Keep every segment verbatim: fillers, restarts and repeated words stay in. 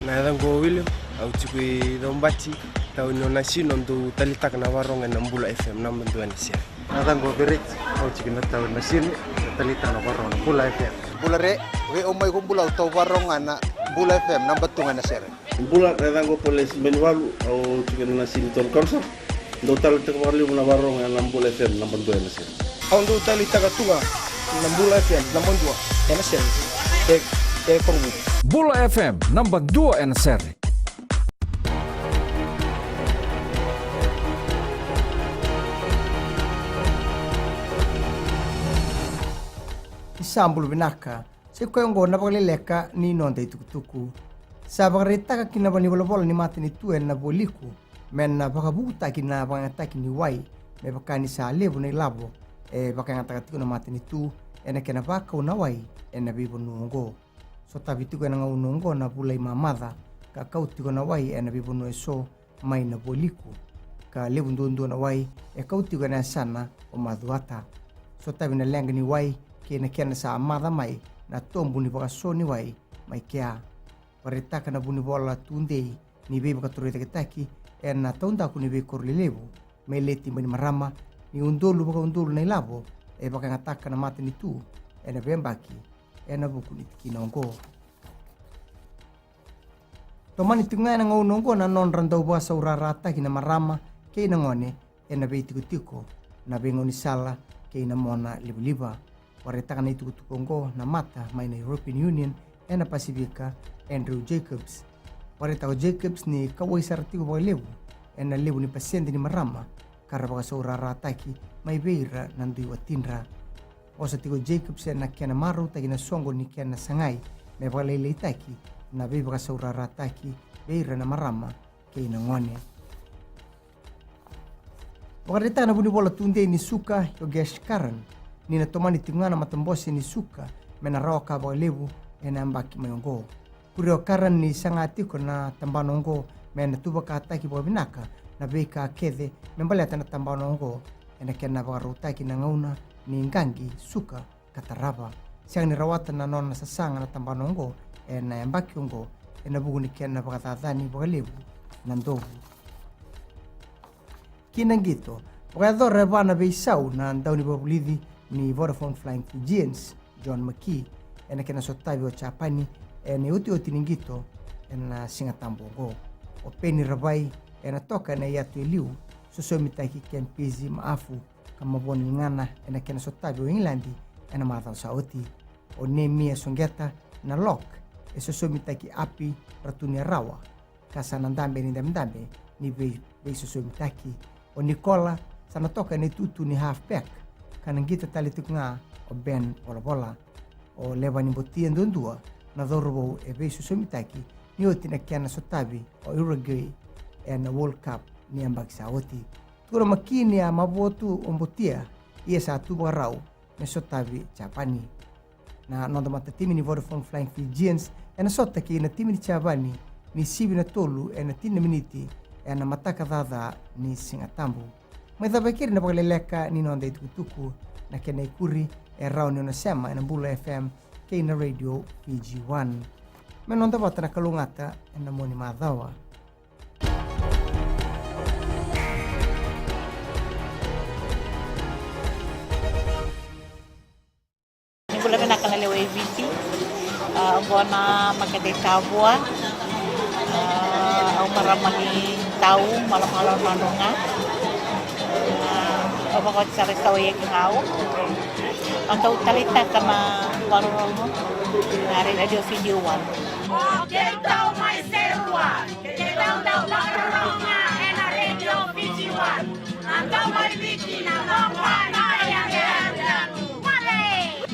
Na yacaqu o William, au tiko i Caubati, tauni o Nasinu, au dau talitaka na varogo ena Bula F M, naba dua ena sere. Na yacaqu o Vereti, au tiko na tauni Nasinu, talitaka na varogo na Bula F M. Bula re, vei au mai ko Bula, au tau varogo na Bula F M, naba tu ga ena sere. Bula, na yacaqu o Polesi Benivalu, au tiko na Nasinu Town Council. Dau talitaka vakalevu na varogo ena Bula F M naba dua ena sere. Au dau talitaka tu ga na Bula F M naba dua ena sere. E, e Korovou. Bula F M naba dua ena sere. Ni sa bula vinaka. Sa i koya oqo na vakaleleka ni noda itukutuku. Sa vakaraitaka ki na valenivolavola ni matanitu ena Vualiku me na vakavukutaki na vakayagataki ni wai, me vaka ni sa levu na ilavo e vakayagataka tiko na matanitu ena kena vakau na wai ena veivanua oqo. Sotavi tiko ena gauna oqo na vula i mamaca ka kau tiko na wai ena veivanua eso mai na Vualiku, ka levu duadua na wai e kau tiko ena yasana o Macuata. Sotavi na leqa ni wai kei na kena sa maca mai na tobu ni vakaso ni wai mai kea. Vakaraitaka na vunivola tudei ni veivakatorocaketaki ena taudaku ni veikoro lelevu me Leti Bainimarama ni udolu vakaudolu na ilavo e vakayagataka na matanitu ena veiyabaki ena vuku ni tikina oqo. Tomani tiko ga ena gauna oqo na nodra dau vakasaurarataki na marama kei na gone ena veitikotiko, na veigaunisala kei na mona livaliva. Vakaraitaka na itukutuku oqo na mata mai na European Union ena Pasifika, Andrew Jacobs. Vakaraitaka o Jacobs ni kauwai sara tiko vakalevu ena levu ni pasede ni marama ka ra vakasaurarataki mai vei ira na dui watidra. Vosa tiko o Jacobs ena kena marautaki na soqo ni kena sagai me vakalailaitaki na veivakasaurarataki vei ira na marama kei na gone. Vakaraitaka na vunivola tudei ni Suka, Yogesh Karan, ni na tomani tiko ga na matabose ni Suka me na rawa ka vakalevu ena yabaki mai oqo. Kuria o Karan ni saga tiko na tabana oqo me na tuvakataki vakavinaka na veika kece me baleta na tabana oqo ena kena vakarautaki na gauna ni qaqi, suka ka tarava. Sega ni rawata na nona sasaga na tabana oqo ena yabaki oqo ena vuku ni kena vakacacani vakalevu na dovu. Ki na qito, vakayacora e va na veisau na dauniveivakavulici ni Vodafone Flying Fijians, John McKee, ena kena sotavi o Japani ena iotioti ni qito ena Sigatabu oqo. O Peni Ravai ena toka ena iyatu e liu, sosomitaki Kempisi Maafu ka mavoa na ligana ena kena sotavi o Igiladi ena macawa sa oti. O Nemia Soqeta na lock e sosomitaki Api Ratuniarawa, ka sa na dabe ni dabedabe ni vei, veisosomitaki. O Nikola sa na toka ena itutu ni halfback, ka na qito tale tiko ga o Ben Volavola. O Levani Botia duadua na cauravou e veisosomitaki ni oti na kena sotavi o Uruguay ena World Cup ni yabaki sa oti. Tukuna o McKee ni a mavoa tu o Botia, ia sa tu vakarau me sotavi Japani. Na noda matatimi ni Vodafone Flying Fijians ena sota kei na timi ni Japani ni sivi na tolu ena tini na miniti ena mataka caca ni Sigatabu. Mai cava e keri na vakaleleka ni noda itukutuku, na kena ikuri e rawa ni o na sema ena Bula F M kei na Radio Fiji One. Me noda vata na kalougata ena mua ni macawa. Ni bula vinaka na lewe i Viti. A, oqo na makete i Tavua. A, au marama ni Tau, Malomalo, Nadroga. A, au vakaoti sara i Sawaia ki Gau. Au dau taleitaka na vakarorogo na Radio Fiji One. O keitou mai Serua, keitou dau vakarorogo ena Radio Fiji One. Na domo i Viti, na domo i Viti.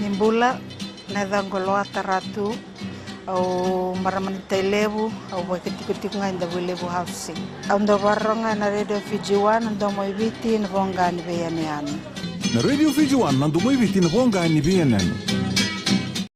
Ni bula, na yacaqu o Loata Ratu, au marama ni Tailevu, au vakatikotiko ga i Davuilevu Housing. Au dau vakarorogo ena Radio Fiji One, na domo i Viti, na voqa ni veiyanuyanu. Na Radio Fiji One, na domo i Viti, na voqa ni veiyanuyanu.